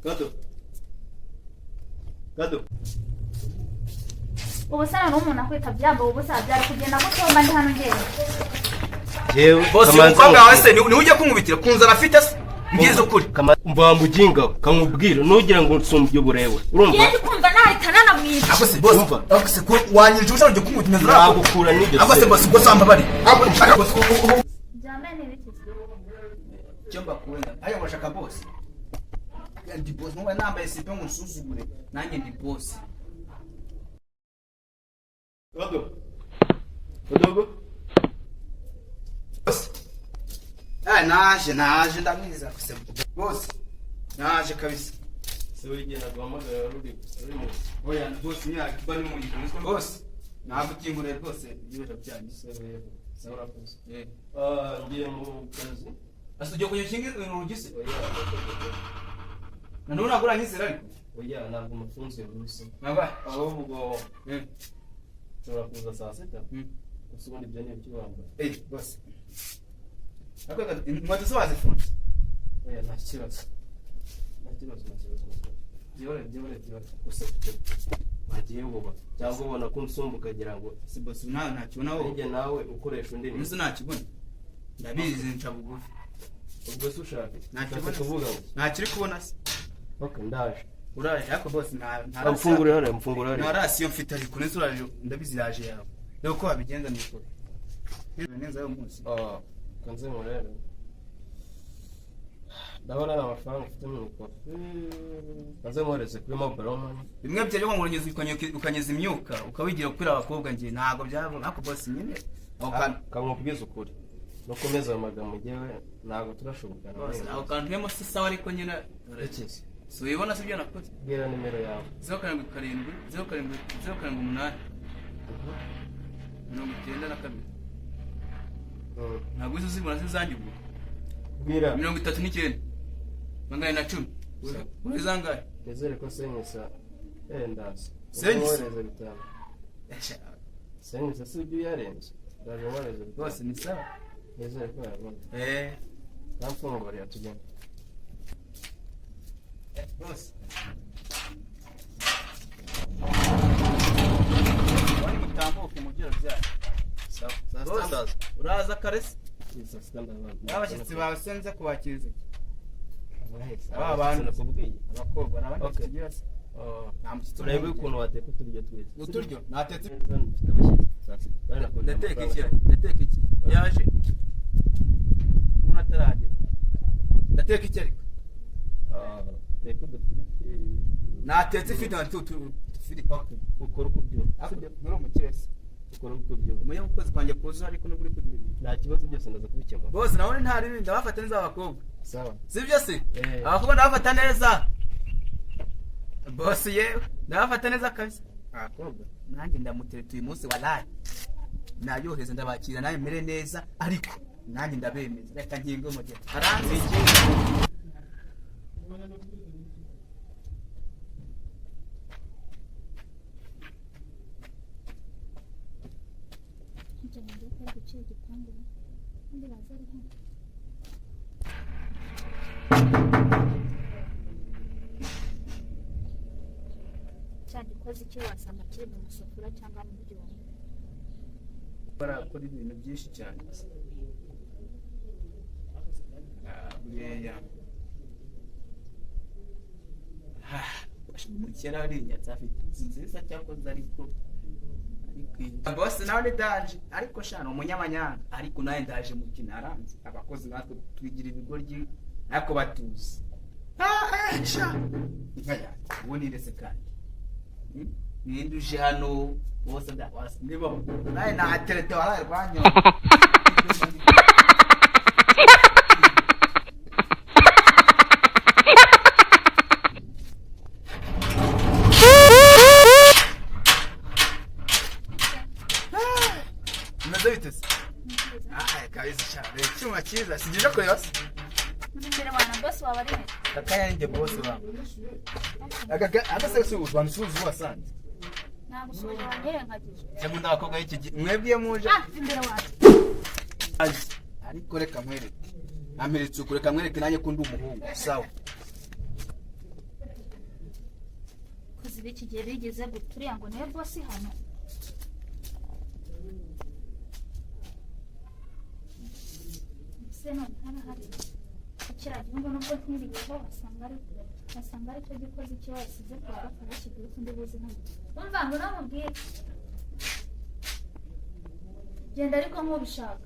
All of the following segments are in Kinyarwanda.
Kado, Kado. Ubu se noneho umuntu akwita byambaye ubusa byari kugenda gute? Mba ndi hano ngenda. Jewe. Bosi, umukobwa wawe se niwe ujya kunkubitira ku nzara afite se? Mbwiza ukuri. Mva muginga, kamubwira nugira ngo nsumbye uburewe, urumva? Ngende kumva nahita nanamwica. Ako se bosi? Umva. Ako se ko wanyirije ubusa ujya kunkubita inzara? Nagukura n'iryo. Ako se bosi, ubwo samba bari? Byambaye ni ibiki? Icyo mbakunda ayo urashaka bosi, ndi bosi. Nkuba nambaye sipe ngo nsuzugure, nanjye ndi bosi. Kado, Kadogo. Bosi, eh, naje, naje, ndamwiza kuse bosi, naje kabisa. Se wigenda guhamagara ruri mu Oya bosi, nyaka ni mu gihe bosi, ntabwo ukinguriye rwose ibikoresho byanyu. Se urakoze. Eh. Ah, ngiye mu kazi. Asa ugiye kujya ukinga urugi se? Oya. Na none ntabwo uranyizera ariko. Oya, ntabwo umufunze uyu. Naba. Ahubwo Eh. nshobora kuza saa 6. Gusa ubundi ibyo ni ibyo wambaye. Eh bosi, ariko inkweto zo wazifunze? Oya, nta kibazo, nta kibazo, nta kibazo, nta kibazo. Byihorere, byihorere, byihorere. Gusa wagiye vuba cyangwa ubona ko unsumba ukagira ngo Se bosi, nawe ntakibona wowe? Njye nawe ukoresha undi ni Umunsi ntakibona, ndabizi, nca bugufi. Ubwo se ushaka Ntakibona. ushaka kuvuga ngo Ntakiri kubona se? Ok, ndaje. Uraje, ariko bosi nta Mfungure hariya, mfungure nta hariya. ration mfite, ariko neza uraje, ndabizi iraje yawe. Reba uko wabigenza mikoro neza y'uwo munsi. Ah, kanze murebe, ndabona nta mafaranga ufite mu ikofi. Kanze nkohereze kuri mobile money. Bimwe byo ngo uranyuza ukanyuza imyuka ukawigira kuri abakobwa, njye ntabwo byabona, ariko bosi nyine aho kantu. Kamubwiza ukuri, nukomeza ayo magambo ngewe ntabwo turashobokana. Bosi, aho kantu ntemo si sawa, ariko nyine Iki? Si ubibona si ibyo nakoze? Bwira nimero yawe. 077 07 078 92. Ntabwo uzi uzibona se zanjye ubwo? Bwira. 39 410. Uri zangahe? Nizere ko senyisa, eh, ndaza. Senyisa? Nkohereze 5. Senyisa si ibyo uyarenze, ndaje nkohereze 5. Bose ni sawa. Nizere ko yabona. Eh. Ntamfungurira, tugenda. Bose bari mutambuke mu byiro byanyu. Sawa, saa Bose, 6 ndaza. Uraza kare se? Saa 6 ndaza. N'abashyitsi bawe se nze kubakiriza iki? Aba Aba bantu. Nakubwiye. Abakobwa n'abandi Okay. tugira se? Nta mushyitsi. Urebe Umwe. ukuntu wateka uturyo twiza. Uturyo natetse. Mfite abashyitsi saa 6 kandi nakubwiye Ndateka iki? amafaranga. Ndateka iki? Yaje umuntu ataragera, ndateka iki ariko? Ah, teka udufiriti. Natetse ifite nka tu ifiriti. Okay, ukora uko ubyumva. Nturi umukire se? Ukora uko ubyumva. Umenye ko ukwezi kwanjye kuzuye, ariko nubwo uri kugira ibintu. Nta kibazo, byose ndaza kubikemura. Bose nabone nta ribi, ndabafata neza abakobwa. Sawa. Sibyo se? Eh. Abakobwa ndabafata neza bose, yewe ndabafata neza kabisa. Abakobwa nanjye ndamutereta uyu munsi, walayi nayoheza, ndabakira nanjye mere neza, ariko nanjye ndabemeza. Reka nkinge umugeni aranzi. Njye ngiye ko ari gucira igipangu kandi baza ari hano. Cya gikozi cyo wasanga kiri mu masafuriya cyangwa mu byuma. Barakora ibintu byinshi cyane. Ah, buriya umukera arinyatse, afite inzu nziza cyakoze, ariko bose nawe ni danger, ariko sha ni umunyamanyanga, ariko nawe ndaje mukina aranze. Abakozi natwe twigira ibigoryi, ariko batuzi. Ah, eh, sha inka yanjye ubu nirese kandi. Ninde uje hano bose ndabasa niba nawe naterete waraye rwanyu. Bimeze bite se? Ah, kabisa cyane, icyuma cyiza sigije kureba se. Imbere wana boss wawe ari he? Akanya ninjye boss wawe. Aka se si u Rwanda usuhuza uwasanze? Nagusuhuje, wanyirengagije. Cyangwa undi abakobwa b'iki gihe mwebwe iyo muje. Ah, imbere wawe. Ariko reka nkwereke, amperetse uku, reka nkwereke nanjye ko ndi umuhungu. Sawa. Abakozi b'iki gihe bigeze guturiya ngo niwe boss hano. Ese none harahari kiriya gihugu, nubwo ntiriyeho, wasanga ari cyo gikozi cyo wasize ku wa gatanu kibyutse undi buzi hano. Umva ngo namubwire genda, ariko nk'ubishaka.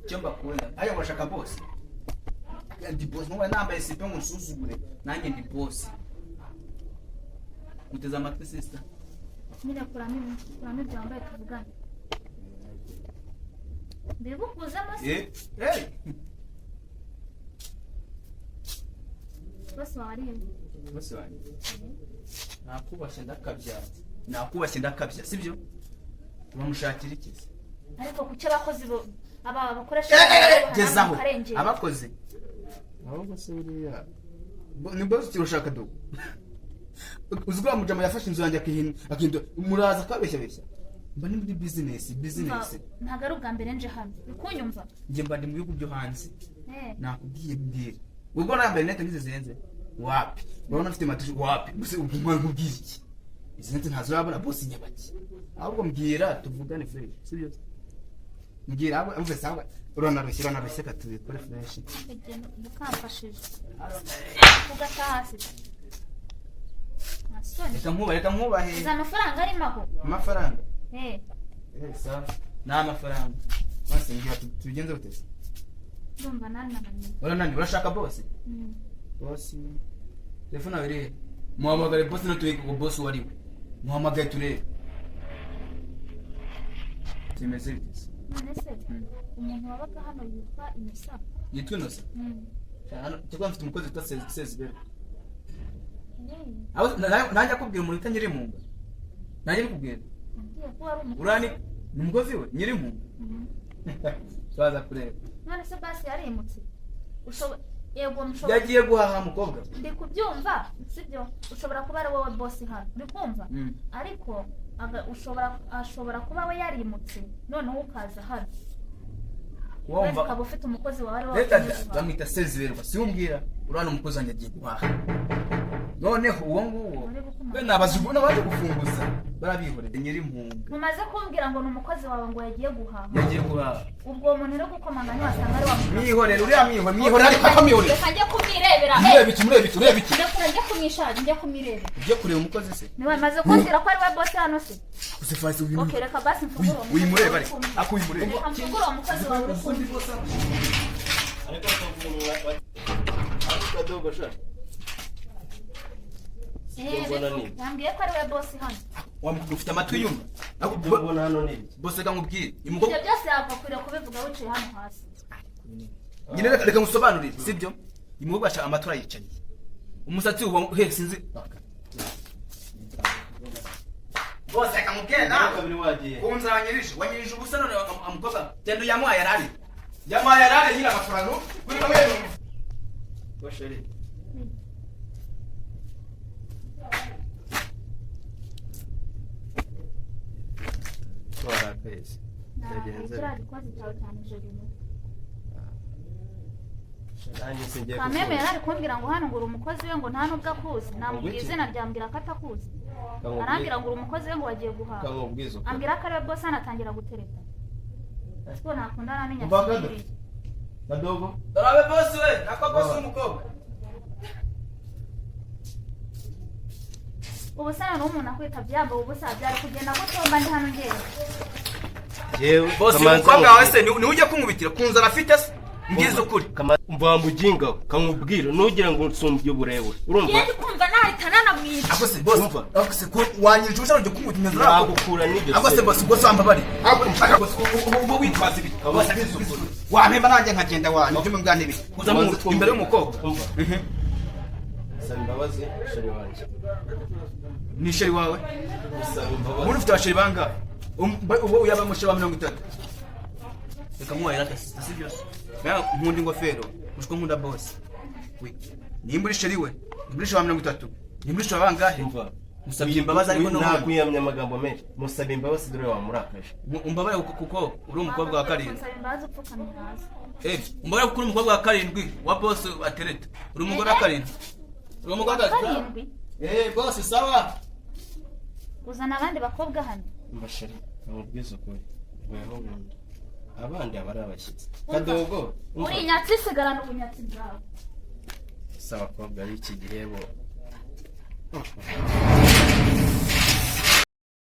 Icyo mbakunda ayo urashaka boss, ndi boss. Nkuba nambaye sipe ngo nsuzugure, nanjye ndi boss. Guteze amatwi, sister. Nyine kuramo ibyo wambaye tuvugane, mbibukuzemo se? Eh eh. Boss wawe ari hehe? Boss wanjye, nakubashye ndakabya, nakubashye ndakabya, sibyo? Uramushakira iki se? Ariko kuki abakozi aba bakoresha Gezaho. Karengera. Abakozi. Ahubwo se buriya Ni boss urashaka dogo? Uzi ko mujama yafashe inzu yanjye akihindura, muraza akabeshya beshya. Mba ni muri business, business. Ntabwo ari ubwa mbere nje hano, uri kunyumva? Njye mba ndi mu bihugu byo hanze. Eh. Nakubwiye, mbwira, ubwo nambaye lunettes nk'izi zihenze, wapi? Urabona mfite matushe, wapi? Gusa ubwo nkubwiye iki? Izi lunettes ntazo urabona, boss nyabaki. Ahubwo mbwira tuvugane fresh, sibyo? Mbwira ahubwo, umve sawa, uranarushye, uranarushye, reka tubikore fresh. Igihe ukamfashije ugata hasi, nta soni. Reka nkubahe, reka nkubahe. Uzi amafaranga arimo aho? Amafaranga? Eh. Eh, sawa, ni amafaranga basi. Mbwira tubigenze gute se? Ndumva nanananiwe. Urananiwe? Urashaka boss? Mm. Boss, telefone yawe iri he? Muhamagare boss no ngo boss uwo ari we, muhamagare turebe bimeze bite se. None se umuntu wabaga hano yitwa Innocent? Yitwa Innocent? Mm. Hano cyangwa mfite umukozi witwa Sezibera. Eh, Aho nanjye akubwira umuntu wita Nyirimpunga, nanjye bikubwira. Nabwiye ko wari umukozi. Urani ni umukozi we Nyirimpunga. Turaza kureba. None se basi yarimutse? Yego, mushobora. Yagiye guhaha, mukobwa. Ndi kubyumva, sibyo? Ushobora kuba ari wowe boss hano, uri kumva? Mm. Ariko ashobora kuba we yarimutse, noneho ukaza hano wenda Wumva ukaba ufite umukozi wawe ari wowe reka ukomeza uhaha. bamwita Sezibera, si umbwira urana umukozi wanjye agiye guhaha, noneho uwo nguwo Uri gukoma. we nabaje nabaje gufunguza, barabihorera Nyirimpunga. Mumaze kumbwira ngo ni umukozi wawe ngo yagiye guhaha. Yagiye guhaha. Ubwo uwo muntu uri gukomanga ntiwasanga ari wa mugabo? Mwihorere uriya, mwihorere, mwihorere, ariko akamwihorera. Reka njye kumwirebera. Mureba iki? Mureba iki? Ureba iki? Ndekura njye kumwishaka, njye kumwirebera. Ujye kureba umukozi se? Niwe maze kumbwira ko ari we boss hano se? Gusa fasi uyu. Okay, reka basi mfungure uwo mukozi Uyimureba wawe ariko uri kumwe. ako uyimureba. Reka mfungure uwo mukozi wawe uri kumwe. Ariko akavuga ariko dogo sha. Eh, Mbona ni yambwiye ko ari we boss hano. Wamukobwa ufite amatwi yumva? Ibyo mbona hano ni ibiki? Bose, reka nkubwire Ibyo umukobwa. byose yagakwiriye kubivuga wicaye hano hasi. Nyine reka ngusobanurire, sibyo? Uyu mukobwa aca amatwi, arayicariye, umusatsi uba he sinzi. Bose, reka nkubwire nawe. Kabiri wagiye. Kunza wanyirije, wanyirije ubusa. None umukobwa genda uyamuhaye, arari yamuhaye, arari nyine amafaranga kuri kamwe. Wa chérie. Warakaye se? Byagenze Kiriya bite? gikozi cyawe cyanije umutwe. Nanjye singiye Kameme kukumva. yari ari kumbwira ngo hano ngo uri umukozi we, ngo nta nubwo akuzi. Namubwiye Ngo iki? izina, ryambwira ko atakuzi. Kamubwiye- Arambwira ngo uri umukozi we, ngo wagiye guhaha. Kamubwiza ukuri. Ambwira ko ari we boss hano, atangira gutereta siko nakunda aramenya. Umva kado. Kadogo. Dore boss we, nako boss w'umukobwa. Ubu se noneho umuntu akwitabye yambaye ubusa byari kugenda gutomba ndi hano ngenda? Jewe Boss umukobwa wawe se ni ujya kunkubitira ku nzara afite se? Mbwiza ukuri. Mva muginga kamubwira nugira ngo nsumbye uburebure, urumva? Ngende kumva nahita nanamwica. Ako se boss, Umva. ako se ko wanyirije ubusa ujya kunkubita inzara? Nagukura n'iryo Ako se sebe. boss, boss wambabari boss, uba witwaza ibi? Boss, Kamubwiza ukuri. wampemba nanjye nkagenda, wanyu ibyo mbwa n'ibi kuza mu Ubanze twumve. imbere y'umukobwa. Umva. Saba imbabazi chérie wanjye. Ni chérie wawe? Saba imbabazi. Ubundi ufite abachérie bangahe? Ubu yaba umuchérie wa 30. Reka nkuhaye rata, si byose. Nkunda ingofero uzi ko nkunda boss we. Nimba uri chérie we, nimba uri chérie wa 30, nimba uri chérie wa bangahe? Umva. Musabye imbabazi ariko n'ubundi Nakwiyamya amagambo menshi, musaba imbabazi, dore wamurakaje. Umbabarire kuko uri umukobwa wa karindwi. Nsaba imbabazi upfukamye hasi. Eh, umbabarire kuko uri umukobwa wa karindwi wa boss atereta. Uri umugore wa karindwi, uri umugore wa Karindwi? Eh, boss, sawa. Uzana abandi bakobwa hano. Mbashari, amubwiza ukuri, weho bundi abandi aba ari abashyitsi. Umva. Kadogo, umva. Uri inyatsi, sigarana ubunyatsi bwawe. Si abakobwa b'iki gihe bo.